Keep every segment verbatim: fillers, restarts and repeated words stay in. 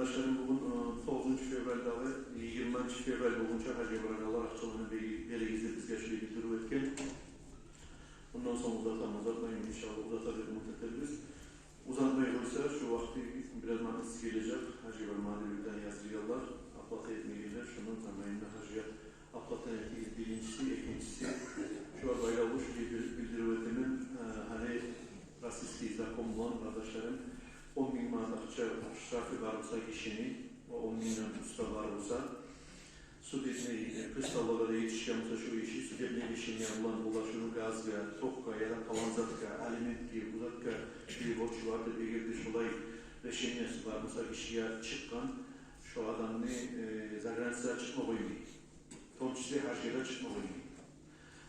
Къардашларым, бугюн, э, тогъузунчу февралдагъы, йигирманчы февраль болгъунча гьажгъа барагъанлар акъчаланы бе-, беригиз деп бизге шулай билдирив этген. Ондан сонг узатаман, узатмайман, иншаллагь, узатар деп умут этербиз. Узатмай къойса, шу вакъти бираз ман эсиме гележек, гьажгъа бармагъа деп бирден язылгъанлар, оплата этмегенлер, шону заманында гьажгъа оплата этигиз, биринчиси, экинчиси. Шугъар байлавлу шулай бир билдирив этемен, э, гьали российский закон булан, къардашларым, он минг манат акъча штрафы бар буса гишини, ва он мингден уьстде бар буса, судебный, э, приставлагъа да етишген буса шу иши, судебный решение булан олар шуну газгъа, токгъа яда палан затгъа, алиментге, бу затгъа бир борчу бар деп, эгер де шулай решениеси бар буса гишиге чыкъгъан, шу адамны, э, за границагъа чыкъма къоймай. В том числе гьажгъа да чыкъма къоймай.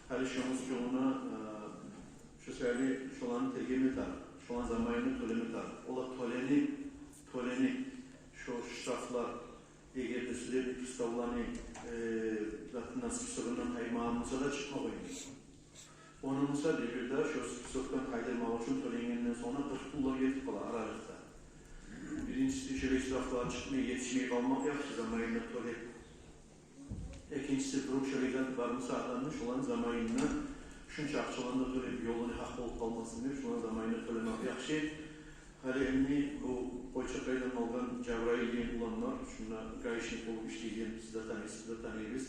Гьали шону уьстюне, э, шу саялы шоланы тергеме тарыкъ, шоланы заманында тёлеме тарыкъ. Олар тёленип, тёленип, шу штрафлар, эгер де судебный приставланы, э, затындан, списогундан таймагъан буса да, чыкъма къоймай. Ону буса бир-бирде шу списокдан къайдырмакъ учун тёленгенден сонг къыркъ гюнлер гетип къала аралыкъда. Биринчиси, шолай штрафлар чыкъмай, етишмей къалмакъ яхшы, заманында тёлеп. Экинчиси, вдруг шолай зат бар буса адамны, шоланы заманында, шунча акъчаланы да тёлеп, ёлуна гьакъ болуп къалмасын деп, шоланы заманында тёлемек яхшы. Гьали энни бу къойчакъайдан къалгъан Жабраил деген улан бар, шунда гаишник болуп ишлейген, сиз де таныйсыз, биз де таныйбыз.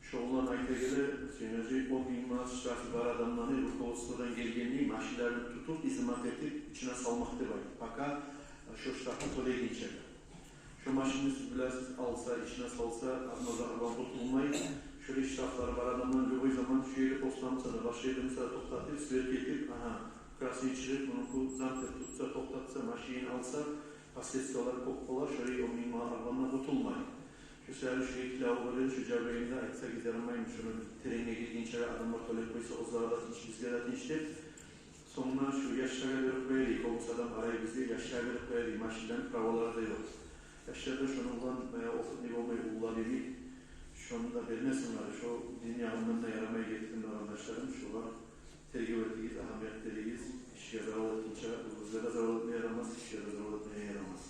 Шо улан айта геле, сен оьзю он минг манат штрафы бар адамланы руководстводан гелгенни машинлерин тутуп, изымат этип, ичине салмакъ деп айта. Пока шо штрафны тёлейгинче. Шо машинни, сиз билесиз, алса, ичине салса, азма-азакъ адам къутулмай. Шолай штрафлары бар адамланы любой заман шу ерде, постамса да, башгъа ерде буса да токътатып, сверка этип, агьа, красный чырыкъ, муну бу зампер тутса, токътатса, машинин алса, последствиялар кёп бола, шолай он минг манат адамдан къутулмай. Шу саялы шулай тилев берген, шу Жабраилге айтсагъыз ярамаймы, шуну теренге гиргинче адамлар тёлеп къойса, оьзлеге де тынч, бизге де тынч деп. Сонг да шу яшлагъа берип къояйыкъ, о буса да къарай бизге, яшлагъа берип къояйыкъ, машинлени правалары да ёкъ. Яшлар да шону булан баягъы опытный болмай, уллулар йимик, шону да бермесин гьали, шо дин ягъындан да ярамай гетген, къардашларым, шогъар тергев этигиз, агьамият беригиз, гишиге зарал этгинче, оьзюгюзге де зарал этме ярамас, гишиге де зарал этме ярамас.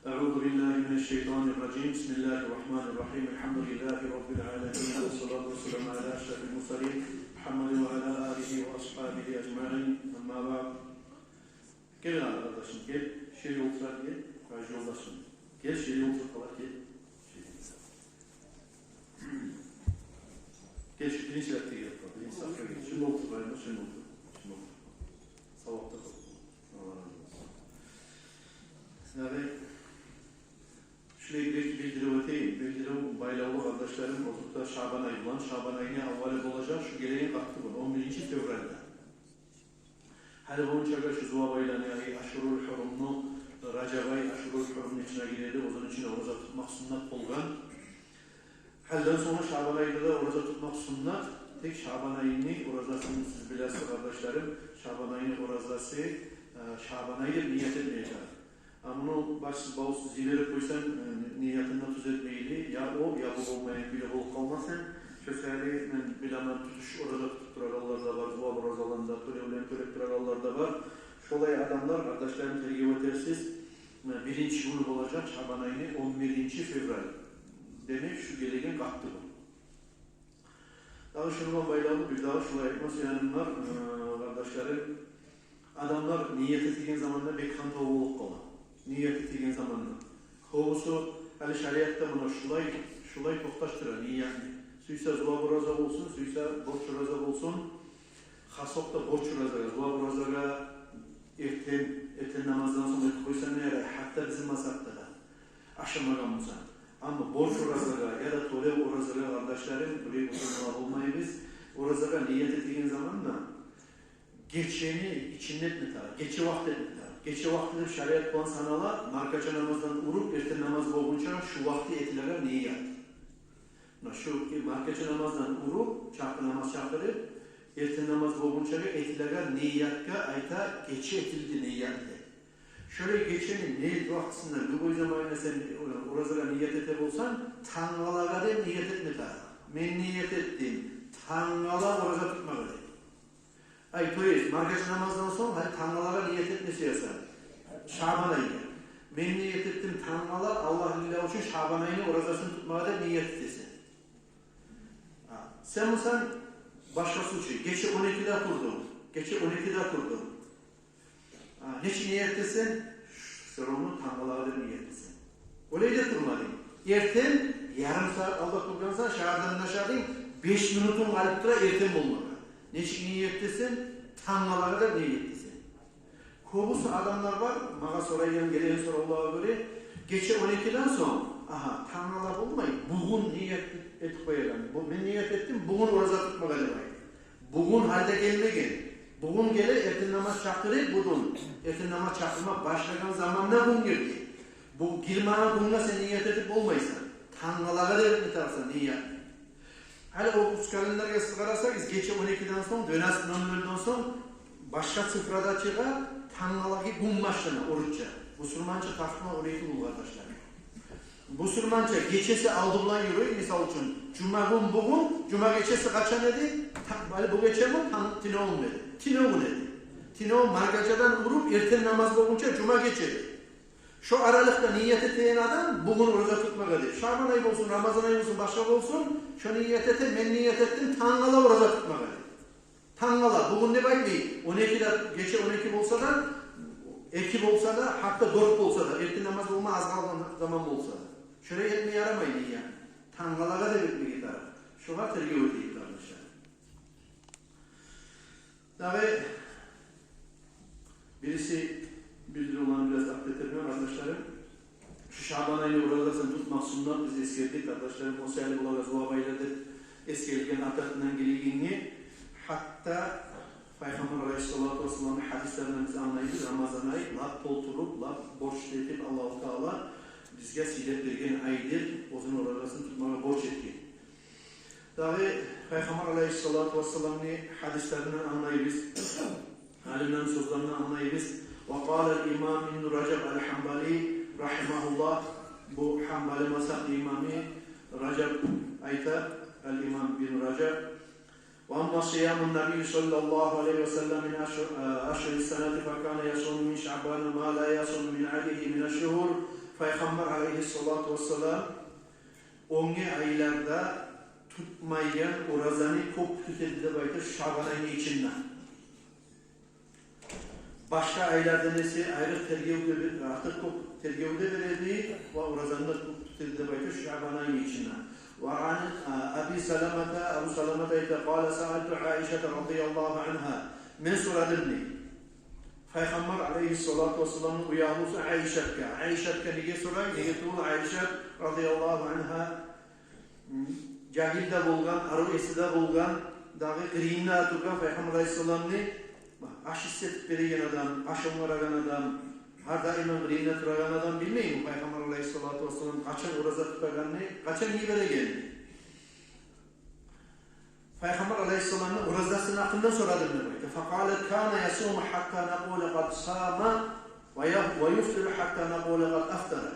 أعوذ بالله من الشيطان الرجيم. بسم الله الرحمن الرحيم. الحمد لله رب العالمين. والصلاة والسلام على أشرف المرسلين محمد وعلى آله وأصحابه أجمعين. أما بعد. Гел, къардашым, гел. Шо ерге олтур, гел. Къаршы ёлдашым. Гел, шо ерге олтур, къала, гел. Гел, шу биринчи рядгъа гел, биринчи сафгъа гел. Шунда олтур, къайдам, шунда олтур. Шунда олтур. Савапда къыл. Аллагь рази болсун. Яни, шулай бир билдирив этейим. Билдирив байлавлу, къардашларым, озокъда, Шабан ай булан. Шабан айны аввалы болажакъ шу гелеген къатты гюн, он биринчи февральда. Гьали болгъунчагъа шу зувап айланы, яни Ашурул Хурумну, Ражаб ай Ашурул Хурумну ичине гиреди, оьзюню ичинде ораза тутмакъ суннат болгъан. Гьалиден сонг Шабан айда да ораза тутмакъ суннат. Тек Шабан айны оразасын, сиз билесиз, къардашларым, Шабан айны оразасы, э, Шабан ай деп ният этмеге тарыкъ. А муну башсыз-бавсуз йиберип къойсанг, э, ниятынгны тюзетмейли, я о, я бу болмайгъан кюйде болуп къалмасын. Шо саялы мен билемен, тутуш ораза тутуп турагъанлар да бар, зувап оразаланы да, тёлевлени тёлеп турагъанлар да бар. Шолай адамлар, къардашларым, тергев этерсиз. Муна биринчи гюню болажакъ Шабан айны, он биринчи февраль. Демек, шу гелеген къатты гюн. Дагъы шуну булан байлавлу бирдагъы шулай айтма сюегеним бар, э, къардашларым. Адамлар ният этеген заманда бек хантав болуп къала. Ният этеген заманда. Кёбюсю, гьали шариатда муна шулай, шулай токъташдыра ниятны. Сюйсе зувап ораза болсун, сюйсе борч ораза болсун. Хасокъда борч оразагъа, зувап оразагъа эртен, эртен намаздан сонг этип къойсанг да ярай, гьатта бизин мазгьабда да, ашамагъан бусанг. Амма борч оразагъа яда тёлев оразагъа, къардашларым, бир бусурманлар болмайбыз. Оразагъа ният этеген заманда гечени ичинде этме тарыкъ, гече вакъти этме тарыкъ. Гече вакъти деп шариат булан санала маркача намаздан уруп эртен намаз болгъунча шу вакъти этилеген ният. Муна шу маркача намаздан уруп, чакъы намаз чакъырып, эртен намаз болгъунчагъа этилеген ниятгъа айта, гече этилди ният деп. Шолай гечени не вакътисинде, любой заманында сен оразагъа ният эте болсанг, тангалагъа деп ният этме тарыкъ. Мен ният этдим тангала ораза тутмагъа деп. Ай, то есть, маркача намаздан сонг, гьали тангалагъа ният этме сюесен. Шабан айгъа. Мен ният этдим тангала Аллагь лиллагь учун Шабан айны оразасын тутмагъа деп ният этесен. А сен мисал, башгъа случай, гече он экиде турдунг, гече он экиде турдунг. А нечик ният этесен? Всё равно тангалагъа деп ният этесен. Олай да турмадынг. Эртен ярым сагьат алда тургъансан, шагьардан ашадынг, беш минутунг къалып тура эртен болмагъа. Нечик ният этесен? Тангалагъа деп ният этесен. Кёбюсю адамлар бар, магъа сорайгъан, гелеген соравлагъа гёре, гече он экиден сонг, агьа, тангала болмай, бугюн ният этип къоягъан. Бу, мен ният этдим бугюн ораза тутмагъа деп айтып. Бугюн гьали де гелмеген. Бугюн геле, эртен намаз чакъырып, бугюн эртен намаз чакъырма башлагъан заманда гюн гирди. Бу гирмеген гюнге сен ният этип болмайсан. Тангалагъа деп этме тарыкъсан ният. Гьали о рус календаргъа сиз къарасагъыз, гече он экиден сонг, двенадцать ноль нольден сонг башгъа цифрада чыгъа, тангалагъы гюн башлана, орусча. Бусурманча тартма олай тюгюл, къардашлар. Бусурманча гечеси алды булан юрюй, мисал учун, жума гюн бугюн, жума гечеси къачан эди? Та-, гьали бу гече гюн, тан-, тюнегюн эди. Тюнегюн эди. Тюнегюн маркачадан уруп, эртен намаз болгъунча жума гече эди. Шо аралыкъда ният этеген адам бугюн ораза тутмагъа деп. Шабан ай болсун, Рамазан ай болсун, башгъа болсун, шо ният эте, мен ният этдим тангала ораза тутмагъа деп. Тангала, бугюн деп айтмай, он экиде, гече он эки болса да, эки болса да, гьатта дёрт болса да, эртен намаз болма аз къалгъан заман болса да. Шолай этме ярамай ният. Тангалагъа деп этмеге тарыкъ. Шогъар тергев этейик, къардашлар. Дагъы бириси билдирип, ону бираз аптетирмен, къардашларым. Шу Шабан айны оразасын тутмакъ суннат, биз эсгердик, къардашларым. О саялы булагъа зувап айлар деп эсгерилген, артындан гелегенге. Гьатта Пайхаммар алайгьиссалату вассаламны гьадислеринден биз англайбыз, Рамазан ай лап толтуруп, лап борчлу этип Аллагьу Таала бизге сыйлап берген айдыр, оьзюню оразасын тутмагъа борч этген. Дагъы Пайхаммар алайгьиссалату вассаламны гьадислеринден англайбыз, алимлени сёзлеринден англайбыз. Ва къала ал-имам ибну Ражаб ал-Гьанбали рагьимагьуллагь, бу Гьанбали мазгьабны имамы Ражаб айта, ал-имам ибну Ражаб: ва амма сиямун набий саллаллагьу алайгьи ва саллам мин ашгьу-, ашгьури ссанати факана ясуму мин Шаъбана ма ла ясуму мин гьайриси мин ашгьур. Пайхаммар алайгьиссалату вассалам оьнге айларда тутмайгъан оразаны кёп тутуп эди деп айта Шабан айны ичинде. Башгъа айлардан эсе айрыкъ тергев де бер-, артыкъ кёп тергев де бере эди ва оразаны да кёп тутуп эди деп айта Шабан айны ичинде. Ва ан, а, Аби Саламата, Абу Саламата айта, къала саалту Айшата радияллагьу ангьа. Мен сорадым дей Пайхаммар алайгьиссалату вассаламны уьягьлюсю Айшатгъа. Айшатгъа неге сорай? Неге тюгюл, Айшат радияллагьу ангьа, м, жагьил де болгъан, арив эси де болгъан, дагъы къырыйында тургъан Пайхаммар алайгьиссаламны аш иссетип береген адам, аш онгарагъан адам, гьар даим къырыйында турагъан адам, билмейми Пайхаммар алайгьиссалату вассалам къачан ораза тутагъанны, къачан йиберегенни? Пайхаммар алайгьиссаламны оразасыны гьакъындан сорадым деп айта. Факъалат: кана ясуму гьатта накъула къад сама ва я-, ва юфтиру гьатта накъула къад афтара.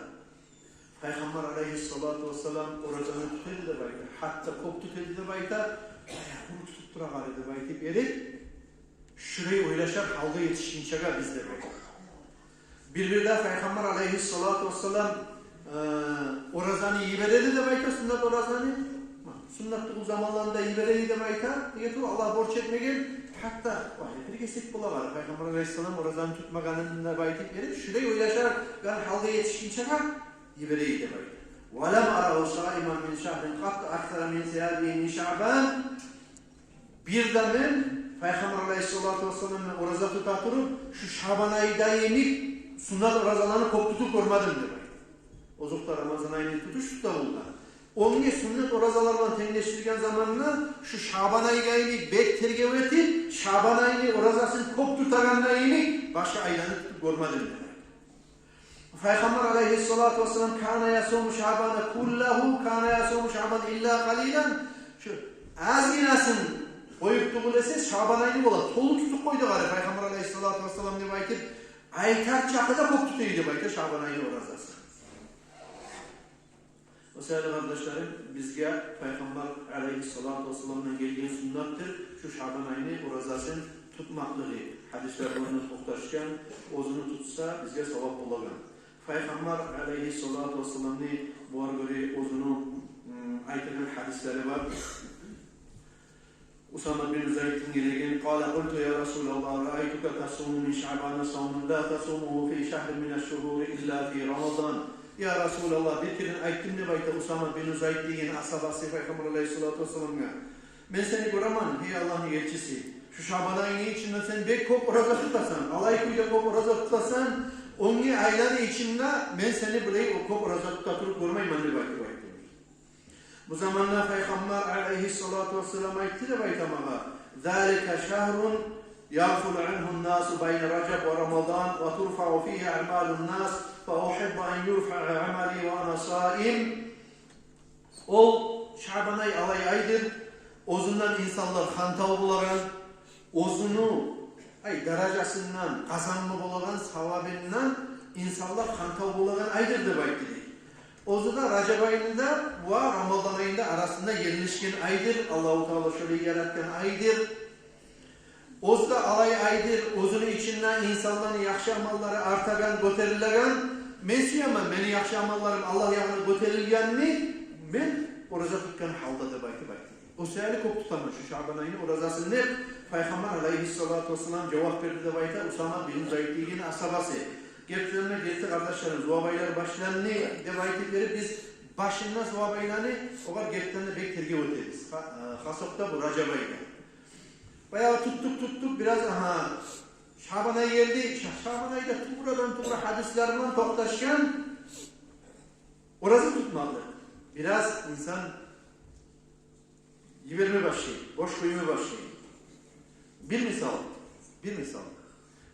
Пайхаммар алайгьиссалату вассалам оразаны тута эди деп айта. Гьатта кёп тута эди деп айта. Баягъы тутуп турагъан эди деп айтып эди. Шулай ойлашар гьалгъа етишгинчеге биз деп айта. Бир-бирде Пайхаммар алайгьиссалату вассалам, э, оразаны йибере эди деп айта, суннат оразаны. Суннат тюгюл заманларында йибере эди деп айта. Неге тюгюл, Аллагь борч этмеген. Гьатта, вай, бир гесек болагъан Пайхаммар алайгьиссалам оразаны тутмагъанын деп айтып эди. Шулай ойлашар гьалгъа етишгинчеге йибере эди деп айта. Ва лам арагьу саиман мин шагьрин къатту аксара мин сиямигьи мин Шаъбан. Бир де мен Пайхаммар алайгьиссалату вассаламны ораза тута туруп, шу Шабан айда йимик суннат оразаланы кёп тутуп гёрмедим деп айта. Озокъда, Рамазан айны тутуш да болгъан. Оьнге суннат оразалар булан тенглешдирген заманда шу Шабан айгъа йимик бек тергев этип, Шабан айны оразасын кёп тутагъанда йимик башгъа айланы тутуп гёрмедим деп айта. Пайхаммар алайгьиссалату вассалам кана ясуму Шаъбана куллагьу, кана ясуму Шаъбан илла къалилан. Шу азгъынасын къоюп тюгюл эсе, Шаъбан айны бола толу тутуп къойду гьали Пайхаммар алайгьиссалату вассалам деп айтып, айтар чакъы да кёп тута эди деп айта Шаъбан айны оразасын. О саялы, къардашларым, бизге Пайхаммар алайгьиссалату вассаламдан гелген суннатдыр шу Шаъбан айны оразасын тутмакълыгъы. Гьадислер булан токъташгъан, оьзюню тутса, бизге савап болагъан. Пайхаммар алайгьиссалату вассаламны бугъар гёре оьзюню, м, айтагъан гьадислери бар. Усама бин Зайддан гелеген: قال: قلت: يا رسول الله، رأيتك تصوم من شعبان صوما لا تصومه في شهر من الشهور إلا في رمضان. Я Расулаллагь, бир керен айтдым, деп айта Усама бин Зайд деген асгьабасы Пайхаммар алайгьиссалату вассаламгъа: «Мен сени гёремен, гьей Аллагьны элчиси, шу Шабан айны ичинде сен бек кёп ораза тутасан, алай кюйде кёп ораза тутасан, он айланы ичинде мен сени булай кёп ораза тута туруп гёрмеймен», — деп айтып айтды. Бу заманда Пайхаммар алайгьиссалату вассалам айтды деп айта магъа: ذلك شهر يغفل عنه الناس بين رجب ورمضان وترفع فيه أعمال الناس، فأحب أن يرفع عملي وأنا صائم. Ол Шабан ай алай айдыр, оьзюнден инсанлар хантав болагъан, оьзюню, ай, даражасындан, къазанмагъа болагъан савабындан инсанлар хантав болагъан айдыр, деп айтды дей. Оьзю де Ражаб айында ва Рамазан айында арасында ерлешген айдыр. Аллагьу Таала шолай яратгъан айдыр. Оьзю де алай айдыр, оьзюню ичинде инсанланы яхшы амаллары артагъан, гётерилеген. Мен сюемен мени яхшы амалларым Аллагь ягъына гётерилгенни, мен ораза тутгъан гьалда, деп айтып айтды. О саялы кёп тутаман шу Шабан айны оразасын, деп Пайхаммар алайгьиссалату вассалам жавап берди, деп айта Усама бин Зайд деген асгьабасы. Гертиден де, герти къардашларым, зувап айлар башланды деп айтып берип, биз башында зувап айланы огъар гертиден де бек тергев этебиз. Ха-, э, хасокъда бу Ражаб айда. Баягъы тутдукъ, тутдукъ, бираз, агьа, Шабан ай гелди, Ша-, Шабан айда туврадан тувра гьадислер булан токъташгъан ораза тутмакъ. Бираз инсан йиберме башлай, бош къойма башлай. Бир мисал, бир мисал.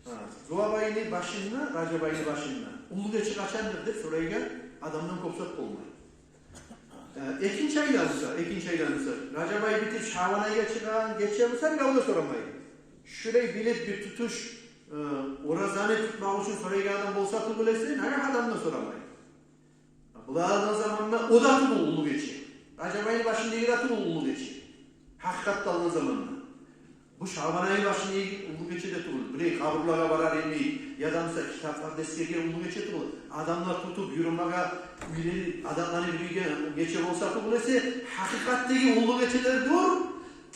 Гьа, зувап айны башында, Ражаб айны башында. Уллу гече къачандыр деп сорайгъан адамдан кёп зат болмай. Э, экинчи айда буса, экинчи айда буса, Ражаб ай битип, Шабан айгъа чыгъагъан гече буса, бирев де сорамай. Шулай билип бир тутуш, э, оразаны тутмакъ учун сорайгъан адам болса тюгюл эсе, нагагь адам да сорамай. Булай алгъан заманда о да тюгюл уллу гече. Ражаб айны башындагъы да тюгюл уллу гече. Гьакъыкъатда алгъан заманда. Бу Шабан айны башындагъы уллу гече де тюгюл. Булай къабурлагъа барар йимик, яда буса китаплар да эсгерген уллу гече тюгюл. Адамлар тутуп юрюмеге, уьйлени адатланып юрюйген гече болса тюгюл эсе, гьакъыкъатдагъы уллу гечелердир.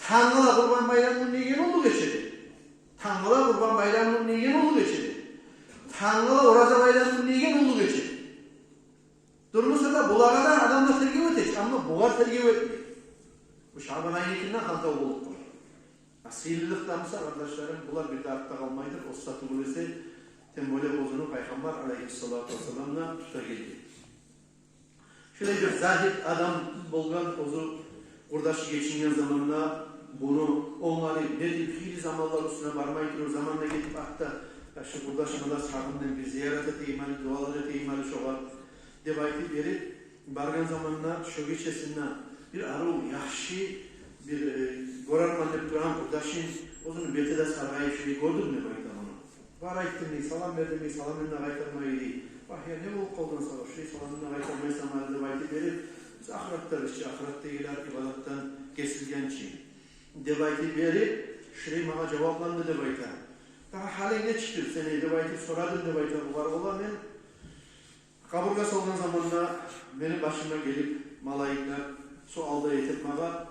Тангала Къурбан байрам гюн деген уллу гечеди. Тангала Къурбан байрам гюн деген уллу гечеди. Тангала Ораза байрам гюн деген уллу гечеди. Дюр буса да, булагъа да адамлар тергев этежек, амма бугъар тергев этмей. Бу Шабан айныкинден хантав болуп къала. А сыйлылыкъда буса, къардашларым, булар бир де артда къалмайдыр, оьзю тюгюл эсе, тем более оьзюню Пайхаммар алайгьиссалату вассалам да тута гелген. Шолай бир загьит адам болгъан, оьзю къурдашы гечинген заманда буну онгарып, нетип, хыйлы заманлар уьстюне бармай туруп, заман да гетип артда, я шу къурдашыма да сагъындым, бир зиярат этейим гьали, дуалар этейим гьали шогъар деп айтып берип, баргъан заманда шо гечесинде бир арив, яхшы, бир, э, гёрермен деп турагъан къурдашын, оьзюню бети де саргъайып, шолай гёрдюм деп айта муну. Бар айтдым дей, салам бердим дей, саламын да къайтармай дей. Вагь, я не болуп къалгъан сагъа, шолай саламын да къайтармайсан гьали деп айтып берип, биз ахыратда, биз чи ахыратдагъылар ибадатдан гесилген чи деп айтып берип, шолай магъа жавапланды деп айта. Дагъы гьалынг нечикдир сени деп айтып сорадым деп айта бугъар. Ола, мен къабургъа салгъан заманда мени башыма гелип малайиклер суал да этип магъа,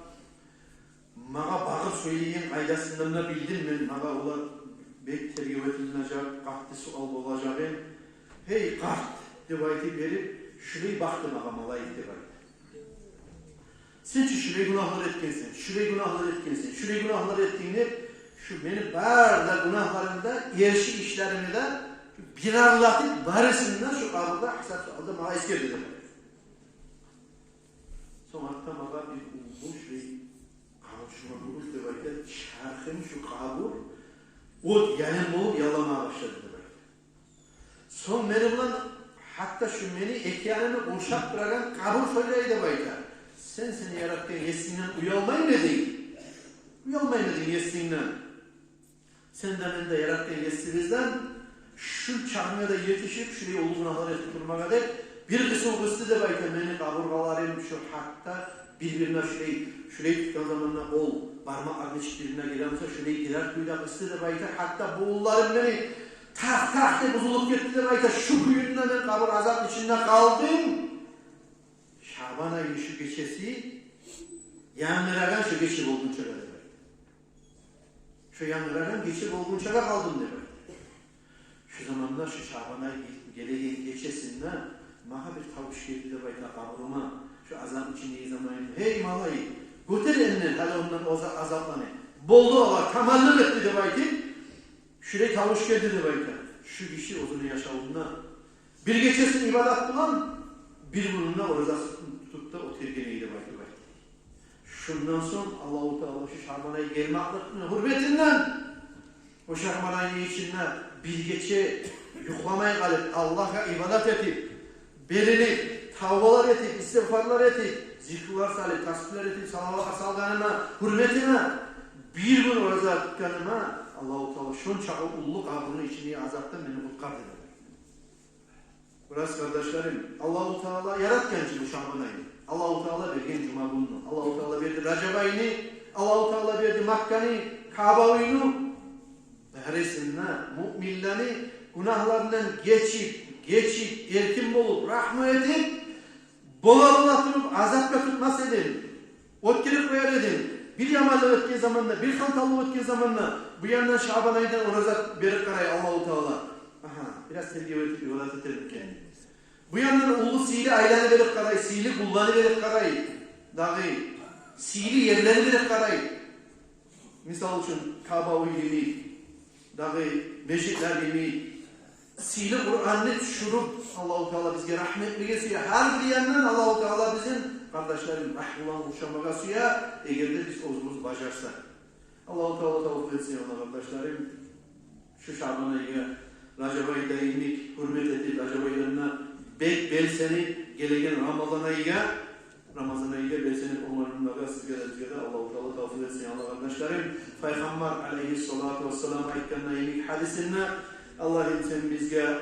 магъа багъып сёйлейген къайдасындан да билдим мен, магъа олар бек тергев этилинежек, къатты суал болажагъын. «Гьей къарт», — деп айтып берип, шулай бакъды магъа малайик деп айта. «Сен чи шулай гюнагьлар этгенсен, шулай гюнагьлар этгенсен, шулай гюнагьлар этдинг», — деп, шу мени бар да гюнагьларым да, эрши ишлерими де бир арлатып, барысын да шу къабурда, гьисап суалда магъа эсгерди деп айта. Сонг артда магъа бир уллу шулай къабур, шуна буруп деп айта, чархым шу къабур от ялын болуп ялламагъа башлады деп айта. Сонг мени булан гьатта шу мени эки янымны къуршап турагъан къабур сёйлей деп айта. Сен сени яратгъан Есингден уялмаймы эдинг? Уялмаймы эдинг Есингден? Сен де, мен де яратгъан Есибизден шу чагъынга да етишип, шулай уллу гюнагьлар этип турмагъа деп, бир къысыв къысды деп айта мени къабургъаларым, шу гьатта бир-бирине шулай, шулай тутгъан заманда къол бармакълар нечик бир-бирине геле буса, шулай гирер кюйде къысды деп айта. Гьатта бувунларым мени тах-тах деп бузулуп гетди деп айта. Шу кюйде мен къабур азап ичинде къалдым. Шабан айны шу гечеси янгырагъан шу гече болгъунчагъа деп айта. Шу янгырагъан гече болгъунчагъа къалдым деп айта. Шу заманда, шу Шабан ай гелеген гечесинде магъа бир тавуш гелди деп айта къабурума. Шу азап ичиндеги заманымда: «Гьей малайик, гётер энни гьали ондан о за-, азапланы. Болду, олар таманлыкъ этди», — деп айтып, шулай тавуш гелди деп айта. Шу гиши оьзюню яшавунда бир гечесин ибадат булан, бир гюнюн де ораза тутуп да оьтгерген эди деп айтып айта. Шундан сонг Аллагьу Таала шу Шабан ай гелмекликни гьюрметинден, о Шабан айны ичинде бир гече юхламай къалып, Аллагьгъа ибадат этип, берилип, тавбалар этип, истигъфарлар этип, зикрулар салып, тасбигьлер этип, салаватлар салгъаныма гьюрметине, бир гюн ораза тутгъаныма Аллагьу Таала шончакъы уллу къабурну ичиндеги азапдан мени къутгъарды деп. Бираз, къардашларым, Аллагьу Таала яратгъан чы бу Шабан айны. Аллагьу Таала берген жума гюнню. Аллагьу Таала берди Ражаб айны. Аллагьу Таала берди Макканы, Каъба уьйню. Барысын да муъминлени гюнагьларындан гечип, гечип, эркин болуп, рагьму этип, бола-бола туруп, азапгъа тутмас эдим, оьтгерип къояр эдим. Бир яманлыкъ этген заманда, бир хантавлукъ этген заманда, бу яндан Шабан айдан ораза берип къарай Аллагьу Таала. Агьа, бираз тергев этип ибадат этермикен. Бу яндан уллу сыйлы айланы берип къарай, сыйлы гюнлени берип къарай, дагъы сыйлы ерлени берип къарай. Мисал учун, Каъба уьй йимик, дагъы межитлер йимик, сыйлы Къуранны тюшюрюп, Аллагьу Таала бизге рагьму этмеге сюе. Гьар бир яндан Аллагьу Таала бизин, къардашларым, рагьму булан къуршамагъа сюе, эгер де биз оьзюбюз бажарсакъ. Аллагьу Таала тавфикъ этсин, къардашларым. Шу Шабан айгъа, Ражаб айда йимик гьюрмет этип, Ражаб айдан да бек белсенип, гелеген Рамазан айгъа, Рамазан айгъа белсенип, ону гьюрметине сизге де, бизге де Аллагьу Таала тавфикъ этсин, Аллагь, къардашларым. Пайхаммар алейгьиссалату вассалам айтгъан йимик гьадисинде: «Аллагьым, сен бизге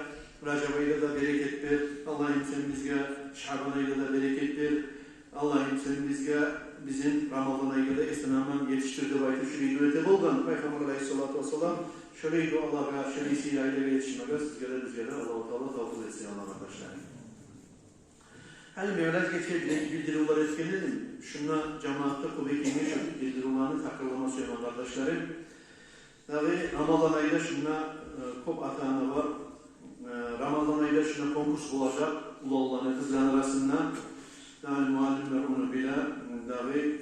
Ражаб айда да берекет бер, Аллагьым, сен бизге Шабан айда да берекет бер, Аллагьым, сен бизге, бизин Рамазан айгъа да эсен-аман етишдир», — деп айтып, шулай дуа эте болгъан Пайхаммар алейгьиссалату вассалам. Шулай дуалагъа, шулай сыйлы айлагъа етишмеге сизге де, бизге де Аллагьу Таала тавфикъ этсин, Аллагь, къардашларым. Гьали Миъраж гече билдиривлер этген эдим. Шунда жамиатда кёп экенге, шу билдиривлени такрарлама сюемен, къардашларым. Дагъы Рамазан айда шунда, э, кёп ата-ана бар. Э, Рамазан айда шунда конкурс болажакъ уланланы, къызланы арасында. Дагъы муаллимлер ону биле, дагъы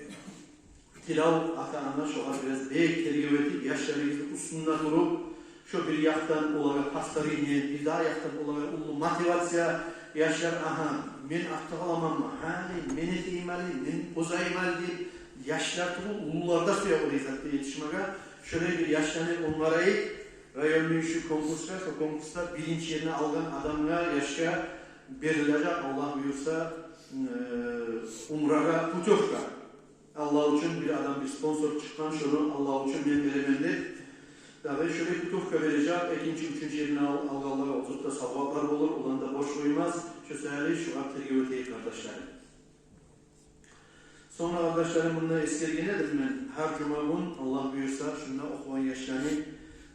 тилев ата-ана шогъар бираз бек тергев этип, яшларыгъызны уьстюнде туруп, шо бир якъдан олагъа поощрение, бир дагъы якъдан олагъа уллу мотивация. Яшлар: «Агьа, мен артда къаламанмы? Гьали мен этейим гьали, мен озайым гьали», — деп, яшлар тюгюл, уллулар да сюе олай затгъа етишмеге. Шолай бир яшланы онгарайыкъ, районный шу конкурсгъа, шо конкурсда биринчи ерни алгъан адамгъа, яшгъа берилежек, Аллагь буюрса, э, умрагъа путёвка. Аллагь учун бир адам, бир спонсор чыкъгъан, шону Аллагь учун мен беремен деп. Дагъы шолай путёвка бережек, экинчи, уьчюнчю ерни ал-, алгъанлагъа озокъда савгъатлар болур, оланы да бош къоймас. Шо саялы шогъар тергев этейик, къардашларым. Сонг да, къардашларым, мунда эсгерген эдим мен, гьар жума гюн, Аллагь буюрса, шунда охугъан яшланы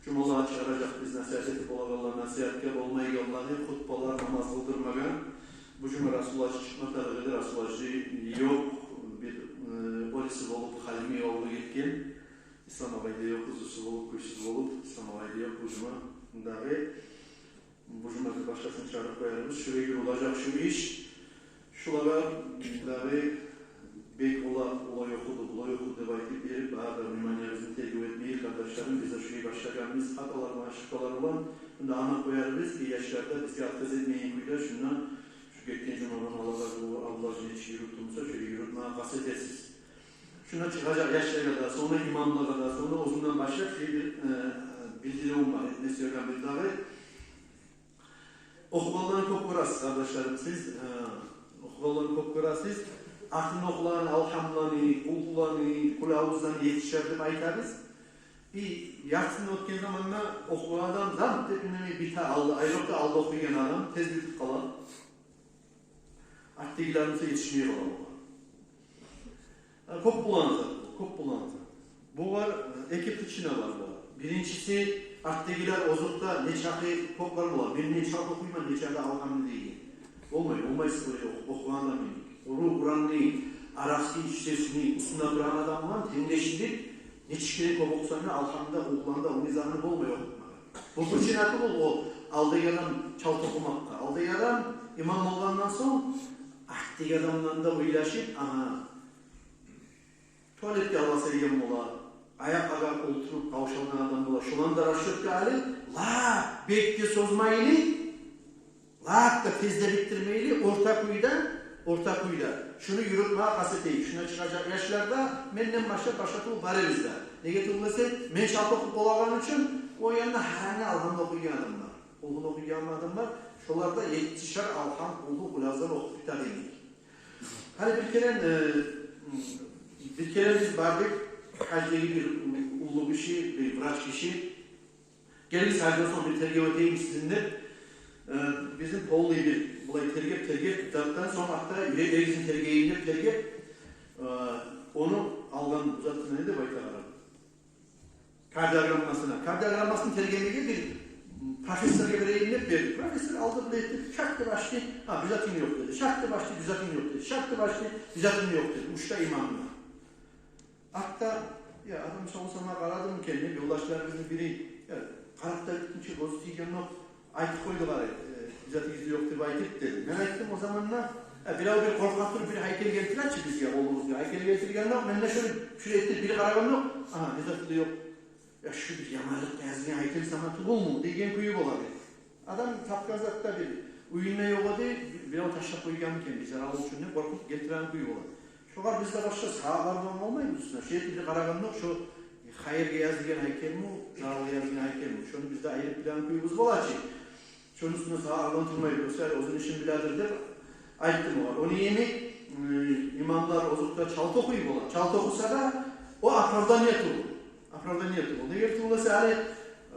жумалагъа чыгъаражакъбыз, насигьат этип болагъанлар насигьатгъа, болмайгъанланы хутбалар, намаз къылдырмагъа. Бу жума Расулгьажи чыкъма тарыкъ эди, Расулгьажи ёкъ, бир, э, полиси болуп, Халимиев авулгъа гетген. Ислам агъай да ёкъ, узусу болуп, гюйсюз болуп, Ислам агъай да ёкъ бу жума. Дагъы бу жума бир башгъасын чыгъарып къоярбыз. Шулай бир болажакъ шу иш. Шулагъа дагъы бек олай, олай охуду, булай охуду деп айтып берип, бары да вниманиябызны тергев этмейик, къардашларым. Биз де шулай башлагъанбыз, хаталар булан, ошибкалар булан. Мунда англап къоярбыз, яшлар да бизге отказ этмейген кюйде, шунда шу гетген жумадан алагъа бу Абдулгьажи нечик юрютдю буса, шолай юрютмеге къаст этерсиз. Шунда чыгъажакъ яшлагъа да, сонг да имамлагъа да, сонг да оьзюмден башлап шулай бир, э, билдиривюм бар, этме сюеген бир дагъы. Охугъанланы кёп гёресиз, къардашларым, сиз, э, охугъанланы кёп гёресиз. Артында охулагъан Алгьамланы, Къулгьуланы, Къулъагъузланы етишер деп айтабыз. И яртысын оьтген заманда охугъан адам замп деп индемей бите, алда, айрокъда алда охуйгъан адам тез битип къала. Артдагъылар буса етишмей къала бугъар. Гьа, кёп болагъан зат бу, кёп болагъан зат. Бугъар, э, эки причина бар бугъар. Биринчиси, Артдагъылар озокъда нечакъы кёп бар бола, мен нечакъы охуйман, нечакъы да алгъанмы деген. Болмай, болмай сыйлы охугъан адамны. Къуру Къуранны, аракъны ичсесини уьстюнде турагъан адам булан тенглешдирип, нечакъы кёп охусанг да, алгъанны да, охугъанны да, ону изагъын болмай охутмагъа. Бу причина тюгюл о алдагъы адам чалт охумакъгъа. Алдагъы адам имам болгъандан сонг, артдагъы адамдан да ойлашып, агьа, туалетге алгъасайгъан бола, аякъ агъа олтуруп къавшалгъан адам бола, шоланы да расчётгъа алып, лап бек де созмайлы, лап да тез де битдирмейли, орта кюйде, орта кюйде. Шуну юрютмеге къаст этейик. Шунда чыгъажакъ яшлар да, менден башлап, башгъа тюгюл, барыбыз да. Неге тюгюл эсе, мен чалт охуп болагъан учун, о янда гьарамны алгъан охуйгъан адам бар. Олгъун охуйгъан адам бар. Шолар да еттишер алгъан уллу гьулазар охуп битер эдик. Гьали бир керен, э, бир керен биз бардыкъ, гьаждагъы бир уллу гиши, бир врач гиши. Гелигиз, гьаждан сонг бир тергев этейим сизин деп, э, бизин полный бир булай тергеп, тергеп, затдан сонг гьатта юрегигизни тергейим деп тергеп, э, ону алгъан, узатгъан эди деп айта, къарап. Кардиограммасына. Кардиограммасын тергемеге бир профессоргъа берейим деп берди. Профессор алды, булай этди, шакъ деп ачды. Гьа, бир затынг ёкъ деди. Шакъ деп ачды, бир затынг ёкъ деди. Шакъ деп ачды, бир затынг ёкъ деди. Уьч де имамына. Артда, я, адам савсама къарадымы экен деп, ёлдашларыбызны бири, я, къарап да битгинче гёзю тийгенокъ, айтып къойду, къара, э, бир затыгъыз да ёкъ деп айтып, деди. Мен айтдым о заманда, э, бирев бир къоркъа туруп бир гьайкел гелтире чи бизге, къолубузгъа. Гьайкел гелтиргенокъ, мен де шолай, шолай этип бир къарагъанокъ, агьа, бир заты да ёкъ. Я, шу бир яманлыкъ язгъан гьайкел сама тюгюлмю деген кюю бола бир. Адам тапгъан зат да бир уьюнде ёкъ эди, бирев ташлап къойгъанмы экен, бир зарал учун деп къоркъуп гелтиреген кюю бола. Шогъар биз де башгъа сагьатлар булан болмайбыз уьстюне. Шо этип бир къарагъанокъ, шо хайыргъа язылгъан гьайкелми, заралгъа язылгъан гьайкелми, шону биз де айырып билеген кююбюз бола чы. Шону уьстюне сагьатлар булан турмай, оьзю, оьзюню ишин биледир деп айтдым огъар. Ону йимик, м, имамлар озокъда чалт охуй бола. Чалт охуса да, о оправдание тюгюл. Оправдание тюгюл. Неге тюгюл эсе, гьали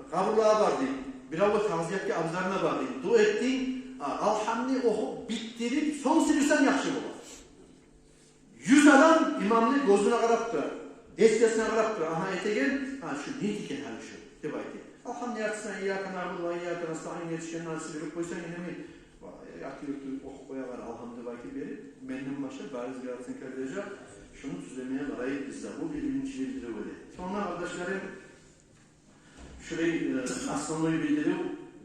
къабурлагъа бардынг, биревге тавзиятгъа, абзарына бардынг, дуа этдинг, а, алгьамны охуп битдирип, сонг сибирсенг яхшы бола. Юз адам имамны гёзюне къарап тура, дестесине къарап тура, агьа, этеген, гьа, шу не экен гьали шу деп айта. Алгьамны яртысына «Ийяка нагьбуду ва ийяка настаин» етишгенде сибирип къойсанг, инеми, ва, ярты-юрту охуп къоягъар алгьам деп айтып берип, менден башлап барыгъызгъа оценка бережек, шуну тюзлемеге къарайыкъ биз де. Бу биринчи билдирив эди. Сонг, къардашларым, шулай, э, основной билдирив,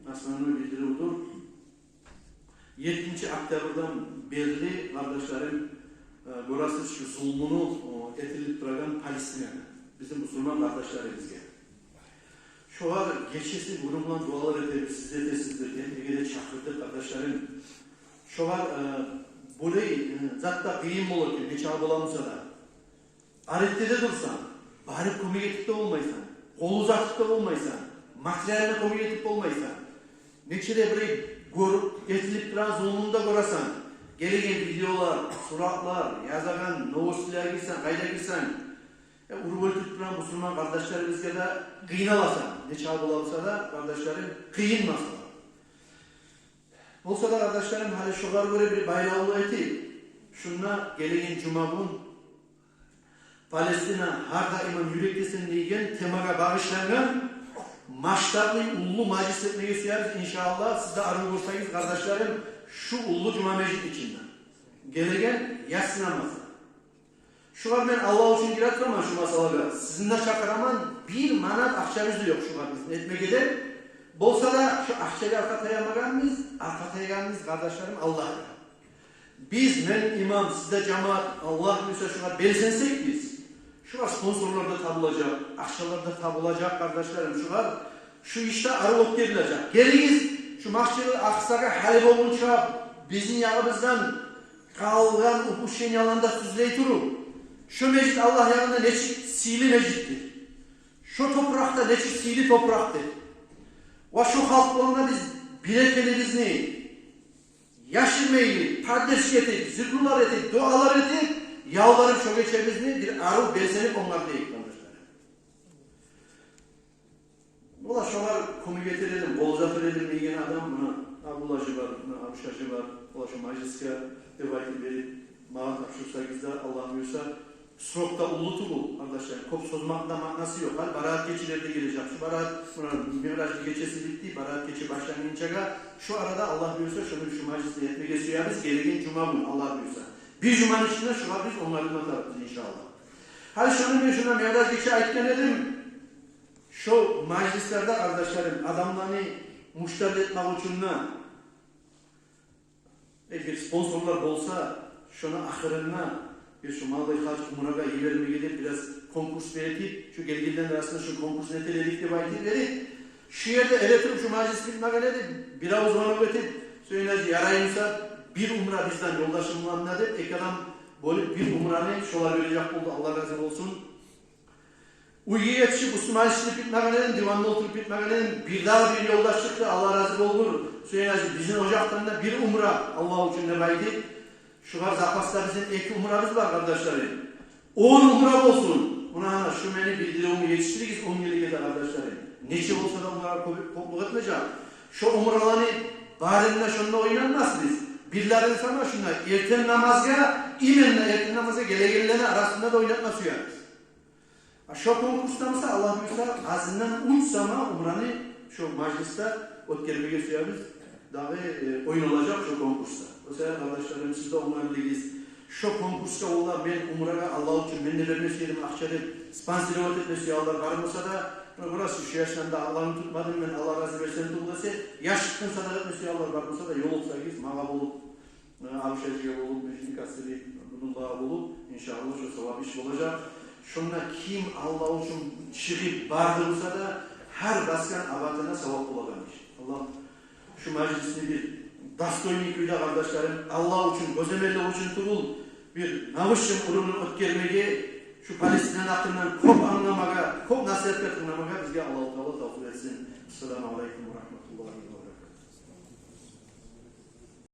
основной билдирив дюр. Еттинчи октябрдан берли, къардашларым, э, гёресиз шу зулмуну, о, этилип турагъан Палестинагъа, бизин бусурман къардашларыбызгъа. Шогъар гечесин, гюню булан дуалар этебиз, сиз де этесиздир, этмеге де чакъырдыкъ, къардашларым. Шогъар, э, булай, э, зат да къыйын бола экен, нечакъы бола буса да. Арекде де турсанг, барып кёмек этип де болмайсан, къол узатып да болмайсан, материально кёмек этип болмайсан. Нече де бир гёрюп, этилип турагъан зулмуну да гёресен, гелеген видеолар, суратлар, язагъан новостьлеге гирсенг, къайда гирсенг, э, уруп оьлтюрюп турагъан бусурман къардашларыбызгъа да къыйналасан. Нечакъы бола буса да, къардашларым, къыйын масъала. Болса да, къардашларым, гьали шогъар гёре бир байлавлу этип, шунда гелеген жумагюн «Палестина гьар даиман юрекдесен» деген темагъа багъышлангъан масштаблы уллу мажлис этмеге сюебиз, иншааллагь. Сиз де арив гёрсегиз, къардашларым, шу уллу жума межит ичинде гелеген яссы намазда. Шугъар мен Аллагь учун гире тураман шу масъалагъа. Сизин де чакъыраман, бир манат акъчабыз да ёкъ шугъар бизин этмеге де. Болса да, шу акъчагъа аркъа таямагъанбыз, аркъа таягъанбыз, къардашларым, Аллагьгъа. Биз, мен имам, сиз де жамаат, Аллагь буюрса, шугъар белсенсек биз, шугъар спонсорлар да табулажакъ, акъчалар да табулажакъ, къардашларым, шугъар шу иш де арив оьтгерилежек. Гелигиз, шу Масжидил Акъсагъа гьали болгъунча бизин ягъыбыздан къалгъан упущенияланы да тюзлей туруп, шу межит Аллагь янында нечик сыйлы межитдир, шу топуракъ да нечик сыйлы топуракъдыр. Ва шу халкъ булан да биз бир экенибизни яшырмайлы, поддержка этип, зикрулар этип, дуалар этип, ялбарып, шу гечебизни бир арив белсенип онгарайыкъ, къардашлар. Валлагь, шогъар кёмек этер эдим, къол узатар эдим деген адам, муна Абдулгьажи бар, муна Абушгьажи бар, валлагь, шу мажлисге деп айтып берип, магъа тапшурсагъыз да, Аллагь буюрса, Срок да уллу тюгюл, къардашлар, кёп созмакъны да маънасы ёкъ. Гьали Бараат гечелер де гележек. Шу Бараат, муна, Миъражны гечеси битди, Бараат гече башлангъынчагъа, шу арада, Аллагь буюрса, шуну, шу мажлисни этмеге сюебиз, гелеген жума гюн, Аллагь буюрса. Бир жуманы ичинде шугъар биз онгарылма тарыкъбыз, иншааллагь. Гьали шуну мен шунда Миъраж гече айтгъан эдим, шу мажлислерде, къардашларым, адамланы муштарлы этмек учун да, э, бир спонсорлар болса, шуну ахырында бир шу маллай гьаж, умрагъа йибермеге деп бираз конкурс берип, шу гелгенлени арасында шу конкурсну этеледик деп айтып берип, шу ерде эретуруп шу мажлис битмеген эди, бир авуз звонок этип, Гьюсейин гьажи, ярай буса, бир умра бизден, ёлдашым булан да деп, эки адам болуп бир умраны шолар бережек болду, Аллагь рази болсун. Уьйге етишип, уьстюм алышынып битмегенлерин, диванда олтуруп битмегенлерин, бирдагъы бир ёлдаш чыкъды, Аллагь рази болгъур. Гьюсейин гьажи, бизин ожакъдан да бир умра Аллагь учун деп айтып, шугъар запаста бизин эки умрабыз бар, къардашларым. Он умра болсун. Муна, ана, шу мени билдиривюмню етишдиригиз он йыл гетер, къардашларым. Нече болса да, умрагъа кёп, кёплюк этмежек. Шу умраланы барын да шунда ойнатмасбыз. Бирлерин сама шунда эртен намазгъа, именно эртен намазгъа гелегенлени арасында да ойнатма сюебиз. А шо конкурсда буса, Аллагь буюрса, азындан уьч сама умраны шо мажлисде оьтгермеге сюебиз. Дагъы, э, ойналажакъ шо конкурсда. О саялы, къардашларым, сиз де онгарылыгъыз. Шо конкурсгъа, валлагь, мен умрагъа Аллагь учун мен де берме сюе эдим акъча деп, спонсировать этме сюе алар бар буса да, муна, бурасы, шу яшдан да Аллагьны тутмадым мен, Аллагь рази берсин тюгюл десе, яшлыкъдан садагъа этме сюе алар бар буса да, ёлукъсагъыз, магъа болуп, Абуш гьажиге болуп, Межитни Касыри Абдуллагьгъа болуп, иншааллагь, шо савап иш болажакъ. Шонда ким Аллагь учун чыгъып барды буса да, гьар басгъан абатына савап болагъан иш. Аллагь шу мажлисни бир достойный кюйде, къардашларым, Аллагь учун, гёземеллик учун тюгюл, бир навышын урунуп оьтгермеге, шу Палестина гьакъындан кёп англамагъа, кёп насигьатгъа тынгламагъа бизге Аллагьу Таала тавфикъ этсин. Ассаламу алейкум ва рагьматуллагь.